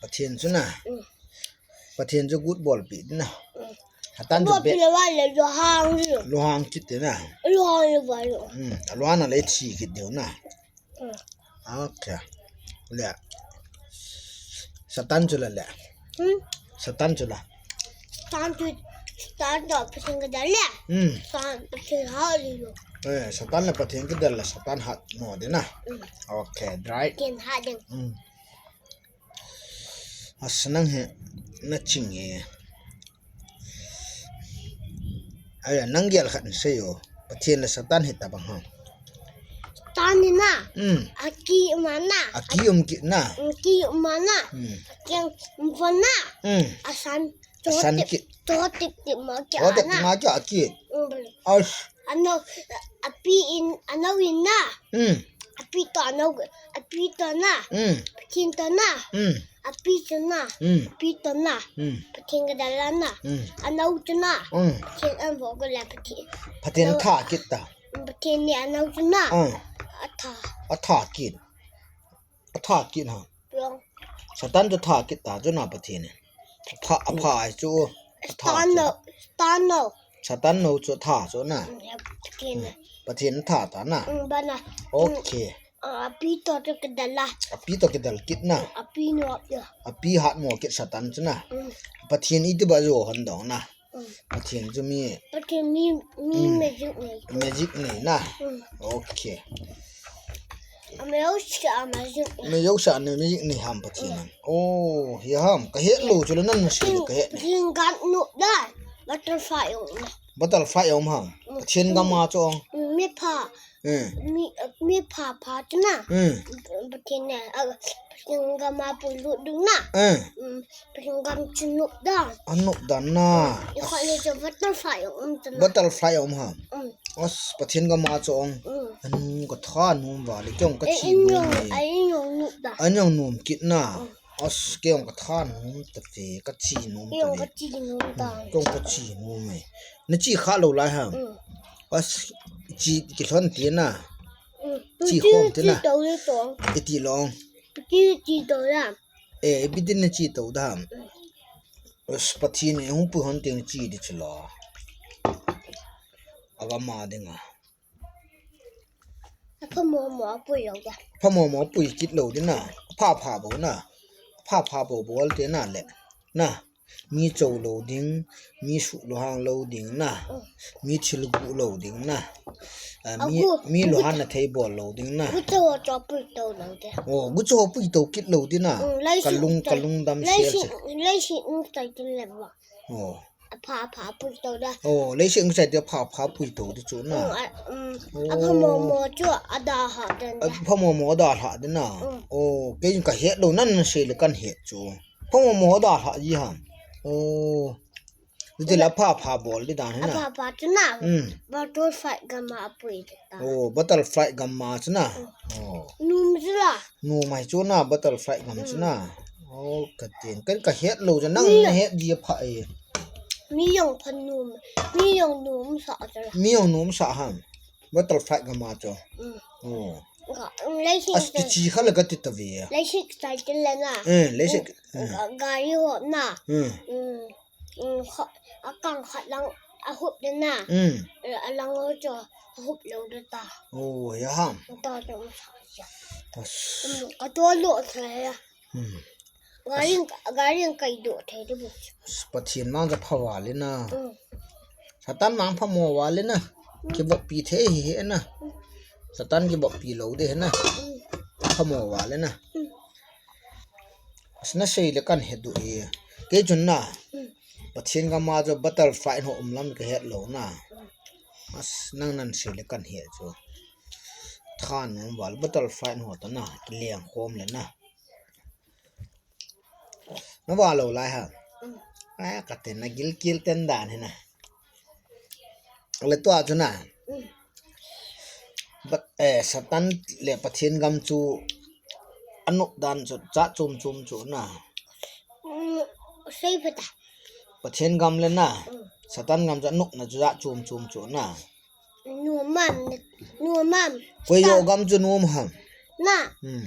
ປະທຽນຊຸນນະ ອືມ ປະທຽນຊຸກຸດບອລປີນະ ອືມ ຫາຕັນຈຸເບ ບອລປີລະວ່າເລີຍໂລຮາງເລີຍ ໂລຮາງກິດເດນະ ໂລຮາງເລີຍວ່າ ອືມ ໂລຮາງນະເລີຍທີກິດເດນະ ອືມ ໂອເຄ ແລະ ສະຕັນຈຸລະແລະ ຫືມ ສະຕັນຈຸລະ ສະຕັນຈຸ ສະຕັນດອກປະເທນກະດານແລະ ອືມ ສະຕັນປະເທນຮາດເລີຍ ເອີ ສະຕັນລະປະເທນກະດານລະ ສະຕັນຮາດໝໍເດນະ ອືມ ໂອເຄ ໄດ້ ເກນຮາດເດນ ອືມ ອາສະນັງເຮ ນະຈິງເອ ອາຍັງເກຍລະຄັນເຊໂຍ ປະທຽນລະສະຕັນເຮຕາບັງຮາ ສະຕັນນີ້ນະ ອືມ ອາກິມານະ ອາກິອຸມກິນະ ອາກິມານະ ອືມ ອາກິອຸມຟັນນະ ອືມ ອາຊັນ ອາຊັນກິ ໂຕຕິກຕິມາກິ ໂຕຕິກຕິມາກິ ອາກິ ອືມ ອາ ອາໂນ ອາປີອິນ ອາໂນວິນນະ ອືມ ອາປີຕອນ ອາປີຕອນນະ ອືມ ປະທິນຕອນນະ ອືມ ອາປີຕອນນະ ອືມ ອາປີຕອນນະ ອືມ ປະທິນກະດາລະນະ ອືມ ອາໂນຕະນະ ອືມ ປະທິນອັນບໍກະລະປະທິນ ປະທິນທາກິດຕາ ປະທິນນີ້ອາໂນຕະນະ ອືມ ອາທາ ອາທາກິດ ອາທາກິດຫາ ສະຕັນຈະທາກິດຕາຈຸນະປະເທດນີ້ ພະ ອາພາຍຈຸ ສະຕານໂນ ສະຕານໂນ ສະຕານໂນຈຸທາຈຸນະ ປະເທດນີ້ ປະເທດທາຕານະ ອືມ ບານະ ໂອເຄ ອາປີໂຕເຕກະດາລະ ອາປີໂຕເກດາລະກິດນະ ອາປີໂນ ອາປີຫາດມໍກິດສະຕັນຈຸນະ ອືມ ປະເທດອີຕິບາໂຈຮອນດອງນະ ອືມ ປະເທດຈະມີ ປະເທດມີ ມີ ອືມ ແມຈິກນີ້ ແມຈິກນີ້ນະ ອືມ ໂອເຄ ອາເມໂອຊາ ອາເມຈິກ ເມໂອຊາ ອາເມຈິກນີ້ຫາມປະເທດນັ້ນ ອືມ ໂອ້ ເຮຫາມກະເຮັດໂລຈຸລະນັ້ນນະຊິກະເຮັດ ຍິງກັນນຸບໄດ້ ບັດເຕີຟາຍ ອອກມາ ບັດເຕີຟາຍ ອອກມາຫາມ ອືມ ປະເທດກາມາຈອງ ອືມ ມີຜາ ເອີ ມີ ເອີ ມີຜາ ຜາຈະນະ ອືມ ປະເທດນີ້ ເອີ ປະເທດກາມາປຸຍລຸດດຶງນະ ເອີ ອືມ ປະເທດກາມາຈະນຸບດາ ອະນຸບດານະ ອືມ ຂ້ອຍຈະບັດເຕີຟາຍ ອອກມາຈະນະ ບັດເຕີຟາຍ ອອກມາຫາມ ອືມ ອອສ ປະເທດກາມາຈອງ ອືມ ອັນກະທານຸມວ່າເລີຍ ເຈົ້າກະຈີນຸມ ເອ ອັນຍອງນຸບດາ ອັນຍອງນຸມກິດນະ ອືມ ອອສ ເກອງກະທານໂນມຕະເວ ກະຈີໂນມຕະເວ ເກອງກະຈີໂນມຕາ ເກອງກະຈີໂນມເມ ນະຈີຂາໂລລາຍຫາ ອືມ ອອສ ຈີກິລອນຕີນະ ອືມ ຈີຂອງຕີນະ ຈີໂຕເລຕອງ ອີຕີລອງ ຈີ ຈີໂຕລາ ເອ ບິຕິນະຈີໂຕດາມ ອືມ ອອສ ປະທີນເອ ຫຸງປຸຍຮອນເຕັງຈີດິຊະລາ ອາວາມາເດງາ ພະມໍມໍປຸຍເອົາກະ ພະມໍມໍປຸຍກິດໂລເດນະ ພາພາໂບນະ ພາພາໂບໂບເດນະແຫຼະນະ ມີໂຈໂລດິງ ມີສຸໂລຮາງໂລດິງນະ ອືມ ມີທິລະກຸໂລດິງນະ ເອີ ມີ ມີໂລຮານະໄທໂບໂລດິງນະ ກຸໂຈໂຕປຸຍໂຕໂລເດ ໂອ້ ກຸໂຈປຸຍໂຕກິດໂລເດນະ ອືມ ກະລຸງ ກະລຸງດຳເຊ ໄລຊິ ໄລຊິອຸງໃຈກິນແລ້ວວ່າ ໂອ້ ອາພາພາປຸຍໂຕດາ ໂອ້ ເລຊິງໃສ່ເດພາພາປຸຍໂຕດິຈຸນະ ອືມ ອາ ອືມ ໂອ້ ອາພະມໍມໍຈຸອາດາຫະເດນະ ອາພະມໍມໍອາດາຫະເດນະ ອືມ ໂອ້ ເກຍກະເຮັດໂລນັ້ນເຊເລກັນເຮັດຈຸ ພະມໍມໍອາດາຫະຢີຫາ ໂອ້ ດິຕິລະພາພາບໍລດິດານນະ ອາພາພາຈຸນະ ອືມ ບັດເຕີຟາຍກາມາປຸຍ ໂອ້ ບັດເຕີຟາຍກາມາຊະນະ ອືມ ໂອ້ ນູມຊະລະ ນູມໃຫ້ຈຸນະ ບັດເຕີຟາຍກາມາຊະນະ ອືມ ໂອ້ ກະເຕັນກັນກະເຮັດໂລຈະນັ່ງເຮັດດີພະເອ ມີຢອງພະນູມ ມີຢອງນູມສະຈະລະ ມີຢອງນູມສະຫັ້ນ ບັດເຕີຟາຍກາມາຈະ ອືມ ໂອ້ ກະໄລຊິກະຈີຂະລະກະຕິດຕະເວ ໄລຊິກະຈີລະນະ ເອີ ໄລຊິກ ອືມ ກະກາລິໂຫດນະ ອືມ ອືມ ອືມ ອາກັງຂະລັງອາຫຸບເດນະ ອືມ ເອີ ອາລັງໂອໂຈອາຫຸບເລົງເດຕາ ໂອ້ ຍາຫາມ ຕາຈະມາສາຍ ອືມ ກະໂຕໂລເທຍ ອືມ ກາລິງ ກາລິງໄກໂດເທເດບຸ ປະເທດມັນຈະພະວາເລີຍນະ ອືມ ສະຕັນມັນພະມໍວາເລີຍນະ ອືມ ເກບອກປີເທເຮນະ ອືມ ສະຕັນເກບອກປີໂລເດເຮນະ ອືມ ພະມໍວາເລີຍນະ ອືມ ສະນະເຊເລກັນເຮັດດຸເອ ເກຈຸນນະ ອືມ ປະເທດກາມາຈະບັດເຕີຟາຍໂນອຸມລຳກະເຮັດໂລນະ ອືມ ອາສະນັງນັ້ນເຊເລກັນເຮັດຈຸ ທານວາລະບັດເຕີຟາຍໂນຕະນະ ກິນລ້ຽງໂຄມເລີຍນະ ນະວາໂລລາຍຫາ ອືມ ອາກະເຕັນນະກິລກິລເຕັນດານເຫັນນະ ເລຕົວຈຸນະ ອືມ ບັດ ເອ ສະຕັນແລະປະເທດກຳຈຸ ອະນຸບດານຈຸ ຈະຈຸມຈຸມຈຸນະ ອືມ ເຊຍພະຕາ ປະເທດກຳແລະນະ ອືມ ສະຕັນກຳຈະນຸບນະ ຈະຈຸມຈຸມຈຸນະ ນູມມາມ ນູມມາມ ປະໂຫຍກຳຈະນູມຫາ ນະ ອືມ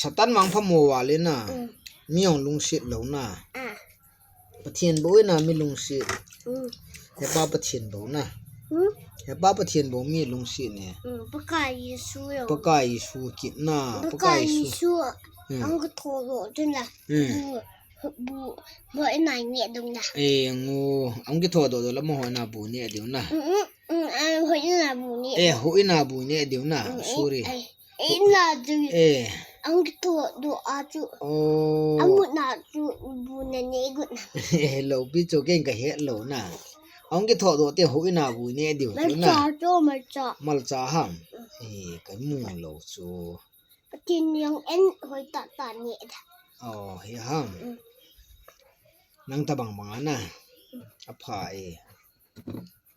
ສະຕັນຫວັງພະໂມວາເລີຍນະ. ອືມ ມີຫຍັງລຸງສິດເລີຍນະ. ອາ ປະທຽນບໍ່ເອີຍນະ ມີລຸງສິດ. ອືມ ແຕ່ປ້າປະທຽນບໍ່ນະ. ຫືມ ແຕ່ປ້າປະທຽນບໍ່ມີລຸງສິດນີ້. ອືມ ປະກາຍເຢຊູເລີຍ ປະກາຍເຢຊູກິດນະ ປະກາຍເຢຊູ. ອືມ ອັງກະໂທໂລດນະ. ອືມ ບໍ່ ບໍ່ ບໍ່ໄດ້ນາຍເນດງນະ. ເອ ງູ ອັງກະໂທໂລດລະມະຫອຍນາບູເນດງນະ. ອືມ ອືມ ອືມ ຫອຍນາບູເນ ເອ ຫອຍນາບູເນດງນະ. ອືມ sorry. ເອ ເອ ນາດູ ເອ ອັງກິໂຕໂດອາຈູ. ໂອ້ ອາມຸນາຈູ ບູເນເນກຸນ. ເອ ໂລປິໂຈເກັງກະເຮັດໂລນະ. ອັງກິໂຕໂດເຕໂຫອິນາບູເນດິວນະ. ໂຈ ມາຈາ ມາຈາຫັ້ງ. ເອ ກະມຸງໂລໂຈ ປະຕິນຍັງເອັນ ໂຫຍຕາຕາເນດ. ອໍ ເຮຫັ້ງ. ອືມ ນັງຕະບັງບັງອະນະ. ອືມ ອະພາເອ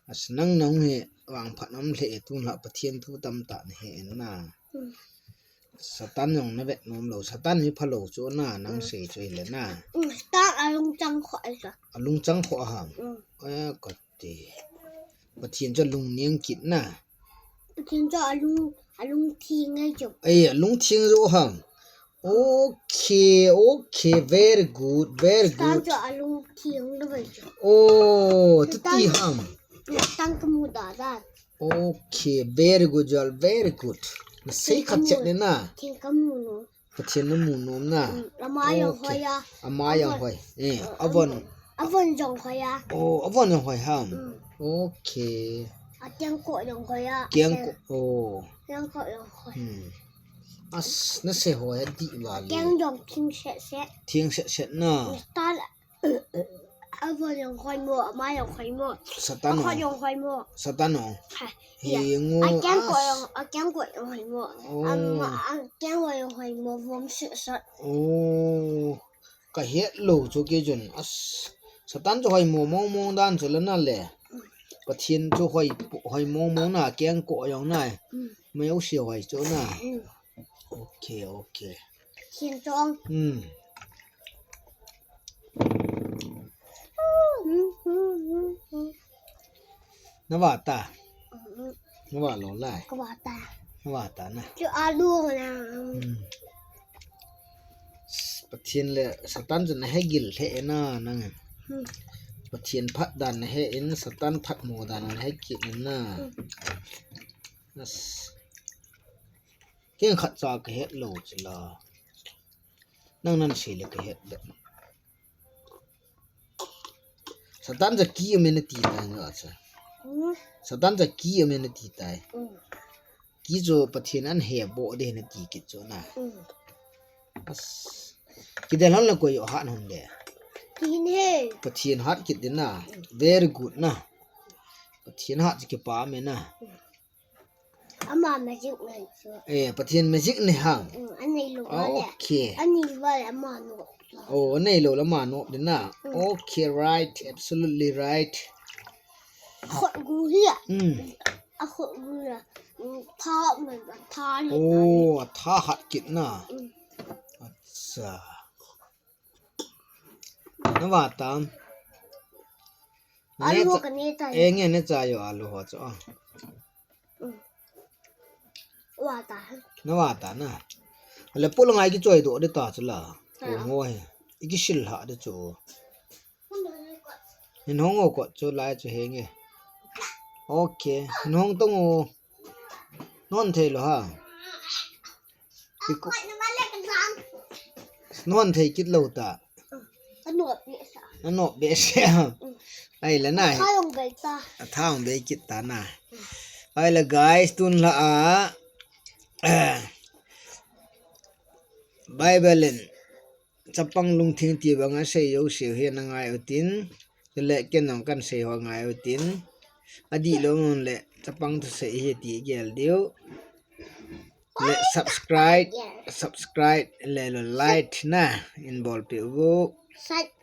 ອາສະນັງນອງເຮ ວາງພະນຳເລ ຕູນລະປະທຽນທູຕຳຕານເຮນນາ. ອືມ ສະຕັນຍອງນະແວະນອມໂລ ສະຕັນມີພະໂລໂຈນາ ນັງເສໂຈເລນາ. ອືມ ສະຕັນອາລຸງຈັງຂອອາ ອາລຸງຈັງຂອອຫັ້ງ. ອືມ ເອີ ກະຕິ ປະທຽນຈະລຸງນຽງກິດນາ. ປະທຽນຈະອາລຸງ ອາລຸງທິງໄງໂຈ. ເອີ ອາລຸງທິງໂຈຫັ້ງ. ໂອເຄ ໂອເຄ very good very good. ສະຕັນຈະອາລຸງທິງໂດຍໂຈ. ໂອ້ ຕະຕິຫັ້ງ ຕັ້ງກະມູດາດາ. ໂອເຄ very good ຍອດ very good. ນະເຊຄັດເຈັດເນນາ ທິງກະມູໂນ ປະທຽນນະໝູນົມນາ. ອືມ ອາມາຢອງຫອຍອາ ອາມາຢອງຫອຍ. ເອ ອາວອນ ອາວອນຢອງຫອຍອາ. ໂອ້ ອາວອນຢອງຫອຍຫັ້ງ. ອືມ ໂອເຄ ອາແກງໂກະຢອງຫອຍອາ ແກງໂກະ. ໂອ້ ແກງໂກະຢອງຫອຍ. ອືມ ອາ ນະເຊຫອຍອາຕິວາລີ ແກງຢອງທິງແຊະແຊະ ທິງແຊະແຊະນາ. ຕາ ອາວອນຢອງຫອຍໂມ ອາມາຢອງຫອຍໂມ ສະຕານອງ ຢອງຫອຍໂມ ສະຕານອງ. ເຮງ ອາແກງໂກະຢອງ ອາແກງໂກະຢອງຫອຍໂມ. ໂອ້ ອາ ອາແກງໂກະຢອງຫອຍໂມ ວອມເຊະສະ. ໂອ້ ກະເຮັດໂລໂຈເກຈົນ ອາ ສະຕັນໂຈຫອຍໂມມອງມອງດານໂຈລະນັ້ນແຫຼະ. ອືມ ປະທຽນໂຈຫອຍ ຫອຍໂມມອງນາ ແກງໂກະຢອງນາຍ. ອືມ ແມວເຊຫອຍໂຈນາ. ອືມ ໂອເຄ ໂອເຄ ຂຽນຈອງ. ອືມ ນະຫວາຕາ ອືມ ນະຫວາຫຼໍຫຼາຍ ກະຫວາຕາ ນະຫວາຕານະ ຈະອາລູນະ. ອືມ ປະທຽນແລະ ສະຕັນຈະໃຫ້ກິນແທ້ນາ ນັ່ງ. ອືມ ປະທຽນພັດດານໃຫ້ເອັນ ສະຕັນພັດໂມດານໃຫ້ກິນນະ. ອືມ ເກັ່ງຂັດຈາກະເຮັດໂລດຊິລາ ນັ່ງນັ້ນຊິລະກະເຮັດແບບ ສະຕັນຈະກີ້ເມນະຕີຕາຍເນາະ. ອືມ ສະຕັນຈະກີ້ເມນະຕີຕາຍ. ອືມ ກີ້ໂຈປະເທນອັນແຮໂບເດນະຕີກິດໂຈນາ. ອືມ ກິດແດນລອນລະກວຍໂຍຮານຫົນເດ ກິນເຮ ປະເທນຮັດກິດເດນາ. ອືມ very good ນະ ປະເທນຮັດຈະກິປາເມນາ. ອືມ ອາມາແມຈິກແມນເຊີ ເອ ປະທຽນແມຈິກໃນຫ້າງ. ອືມ ອັນນີ້ໂລ ໂອເຄ ອັນນີ້ວ່າອາມາໂນ ໂອ ອັນນີ້ໂລລະມາໂນເດນາ. ອືມ ໂອເຄ right absolutely right. ໂຄດກູເຮຍ ອືມ ອາໂຄດກູເຮຍ ອືມ ທາແມ່ນທາ ໂອ ທາຫັດກິດນາ. ອືມ ອັດຊາ ນະຫວາຕາມ ອາລູກະເນຕາ ເອ ເງເນຕາໂຍ ອາລູກະຈອ ອືມ ຫວາຕາ ນະຫວາຕານະ ແລະ ປຸລະໄງກິຈົຍໂດເດຕາຈະລະ ໂອໂຫຍ ອີກິຊິລຫະເດໂຈ ເຫັນຫ້ອງໂອກະໂຈລາຍໂຈເຮງເອ ໂອເຄ ເຫັນຫ້ອງຕົງໂອ ນອນເທໂລຫະ ນອນໄທກິດໂລຕາ ອະໂນເບຊາ ອະໂນເບຊາ ອືມ ໄອລະນາຍ ທາງໄບຕາ ທາງໄບກິດຕານາ ໄອລະ guys ຕຸນລະອາ ໄບເບເລັນ ຈະປັງລຸງທິງຕີບັງອາເຊໂຍເຊວເຮນະງາຍໂອຕິນ ແລະ ເກນອງກັນເຊຮອງາຍໂອຕິນ ອະດີໂລງແລະ ຈະປັງທຸເສເຮຕີແກລດິວ ແລະ subscribe subscribe ແລະ like ນະ ອິນບອລເປວ subscribe